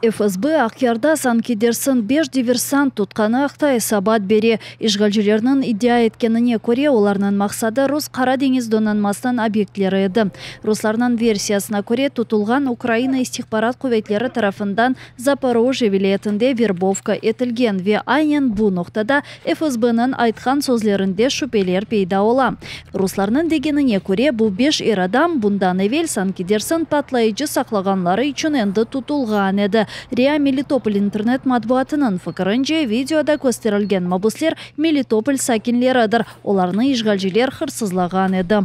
FSB, Aqyarda sanki dersin beş diversant tutqanı aqta esabat bere. İşğalcilerniñ iddia etkenine köre, olarnıñ maqsadı rus Qara deñiz donanmasınıñ obyektleri edi. Ruslarnıñ versiyasına köre, tutulğan Ukraina istihbarat quvetleri tarafından Zaporojye vilâyetinde verbovka etilgen ve aynen bu noqtada FSBniñ aytqan sözlerinde şübeler peyda ola. Ruslarnıñ degenine köre, bu beş er adam bundan evel sanki dersiñ patlayıcı saqlağanları içün endi tutulğan edi. RİA Melitopol internet matbuatınıñ fikirince, videoda kösterilgen mabusler Melitopol sakinleridir, olarnı işğalciler hırsızlağan edi.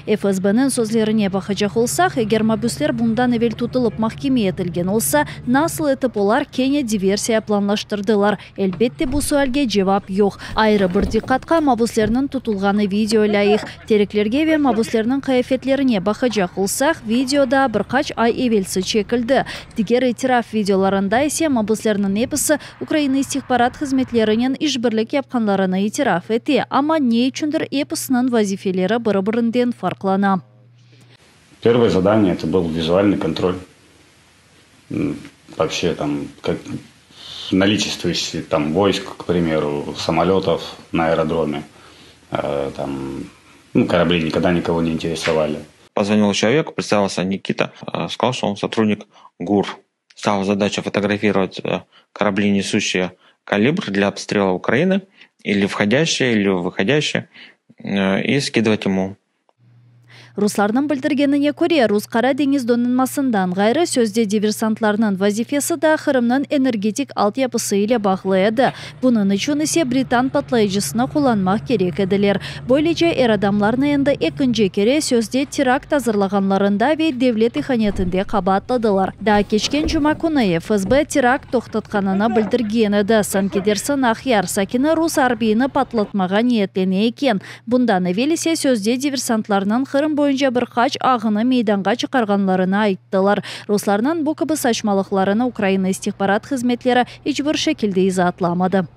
FSBniñ sözlerine baqacaq olsaq, eger mabüsler bundan evel tutılıp mahkeme etilgen olsa, nasıl etip olar kene diversiya planlaştırdılar? Elbette, bu sualge cevap yoq. Ayrı bir diqqatqa mabüslerniñ tutulğanı video lâyıq. Tereklerge ve mabüslerniñ qıyafetlerine baqacaq olsaq, video daa bir qaç ay evelsi çekildi. Diger itiraf videolarında ise mabüslerniñ episi Ukraina istihbarat hızmetlerinen işbirlik yapqanlarını itiraf ete, amma ne içündir episiniñ vazifeleri biri-birinden farqlana. Первое задание это был визуальный контроль. Вообще там как наличествующих там войск, к примеру, самолетов на аэродроме, там, ну, корабли никогда никого не интересовали. Позвонил человек, представился Никита, сказал, что он сотрудник ГУР. Стала задача фотографировать корабли, несущие калибр для обстрела Украины, или входящие, или выходящие, и скидывать ему. Ruslarnıñ bildirgenine köre, rus Qara deñiz donanmasından ğayrı, sözde diversantlarnıñ vazifesi da Qırımnıñ energetik altyapısı ile bağlı edi, bunıñ içün ise britan patlayıcısını qullanmaq kerek ediler. Böylece, er adamlarnı endi ekinci kere sözde terakt azırlağanlarında ve devlet ihanetinde qabaatladılar. Daa keçken cuma künü FSB terakt toqtatqanını bildirgen edi, sanki dersiñ Aqyar sakini rus arbiyini patlatmağa niyetlene eken. Bundan evel ise sözde diversantlarnıñ Qırım boyunca bir qaç ağını meydanğa çıqarğanlarını ayttılar. Ruslarnıñ bu kibi saçmalıqlarını Ukraina istihbarat hızmetleri iç bir şekilde izaatlamadı.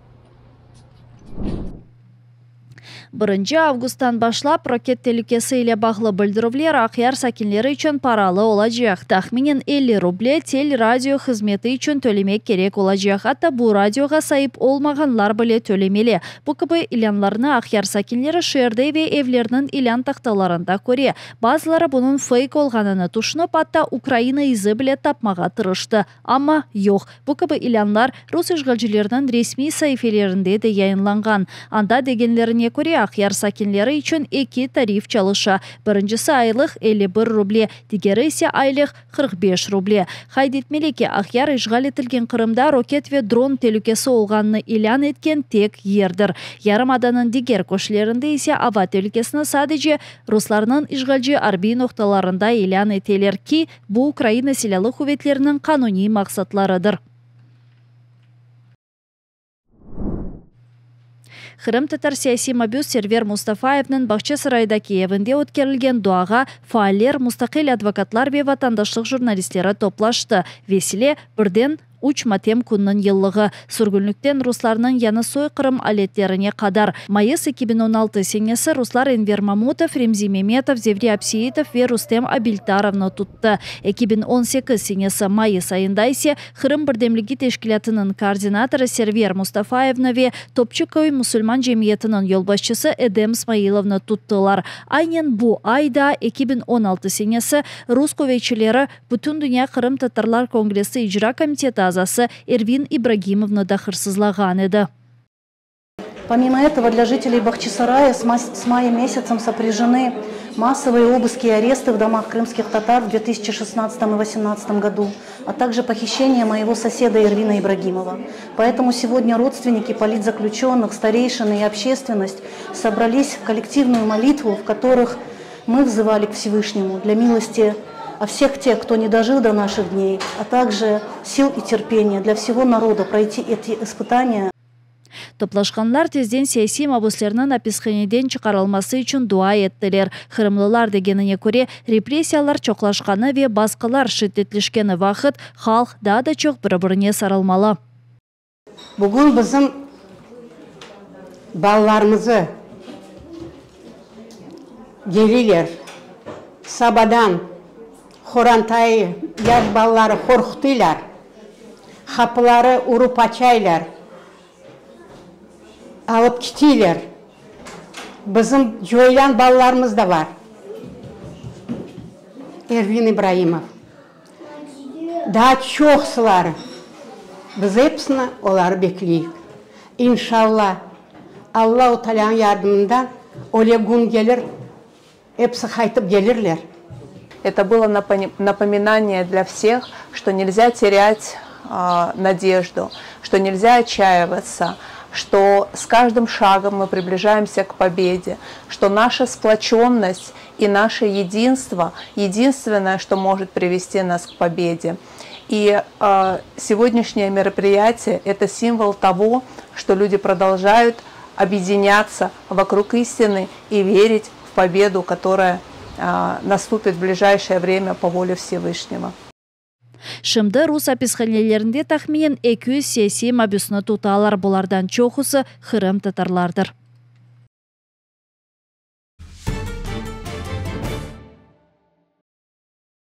Birinci avgusttan başlap roket telükesi ile bağlı bildirüvler Aqyar sakinleri içün paralı olacaq. Tahminen 50 ruble tel radio hızmeti içün tölemek kerek olacaq. Atta bu radioğa saip olmağanlar bile tölemeli. Bu kibi ilânlarnı Aqyar sakinleri şeerde ve evlerniñ ilân tahtalarında köre. Bazıları bunıñ feyk olğanını tüşünip, atta Ukraina izi bile tapmağa tırıştı. Amma, yoq. Bu kibi ilânlar rus işğalcileriniñ resmiy saifelerinde de yayınlanğan. Anda degenlerine köre, Aqyar sakinleri içün eki tarif çalışa, birincisi aylıq 51 ruble, digeri ise aylıq 45 ruble. Qayd etmeli ki, Aqyar işğal etilgen Qırımda roket ve dron telükesi olğanını ilân etken tek yerdir. Yarımadanıñ diger köşelerinde ise ava telükesini sadece ruslarnıñ işğalci arbiy noqtalarında ilân eteler ki, bu Ukraina Silâlı quvetleriniñ qanuniy maqsatlarıdır. Qırımtatar siyasiy mabüs Server Mustafayevniñ Bağçasaraydaki evinde ötkerilgen duağa faaller, mustaqil advokatlar ve vatandaşlıq jurnalistleri toplaştı. Vesile, birden üç matem künniñ yıllığı, sürgünlikten ruslarnıñ yañı soyqırım aletlerine qadar. Mayıs 2016 senesi ruslar Enver Mamutov, Remzi Memetov, Zevri Abseitov ve Rustem Abiltarovnı tuttı. 2018 senesi mayıs ayında ise Qırım birdemligi teşkilâtınıñ koordinatorı Server Mustafayevni ve Topçuköy musulman cemiyetiniñ yolbaşçısı Edem Smailovnı tuttılar. Aynen bu ayda, 2016 senesi, rus quvetçileri Bütündünya qırımtatarlar kongressi icra komiteti azası Ervin İbragimovnı da hırsızlağan edi. Помимо этого, для жителей Бахчисарая с мая месяцем сопряжены массовые обыски и аресты в домах крымских татар в 2016 и 2018 году, а также похищение моего соседа Эрвина Ибрагимова. Поэтому сегодня родственники политзаключенных, старейшины и общественность собрались в коллективную молитву, в которых мы взывали к Всевышнему для милости о всех тех, кто не дожил до наших дней, а также сил и терпения для всего народа пройти эти испытания. Toplaşqanlar tezden siyasiy mabüslerniñ apishaneden çıqarılması içün dua ettiler. Qırımlılar degenine köre, repressiyalar çoqlaşqanı ve basqılar şiddetleşkeni vaqıt halq daa da çoq biri-birine sarılmalı. Bugün bizim balalarımızı keliyler, sabadan horantayı, yaş balaları qorqutıylar, qapıları urıp açaylar, alıp ketiyler. Bizim coylan balalarımız da bar. Ervin İbraimov. Daa çoqsuları. Biz episini oları bekleyik. İnşalla, Allahu Taalânıñ yardımından öyle kün kelir, episi qaytıp kelirler. Это было напоминание для всех, что нельзя терять надежду, что нельзя отчаиваться, что с каждым шагом мы приближаемся к победе, что наша сплоченность и наше единство – единственное, что может привести нас к победе. И сегодняшнее мероприятие – это символ того, что люди продолжают объединяться вокруг истины и верить в победу, которая наступит в ближайшее время по воле Всевышнего. Şimdi rus apishanelerinde tahminen 200 siyasiy mabüsni tutalar, bulardan çoqusı qırımtatarlardır.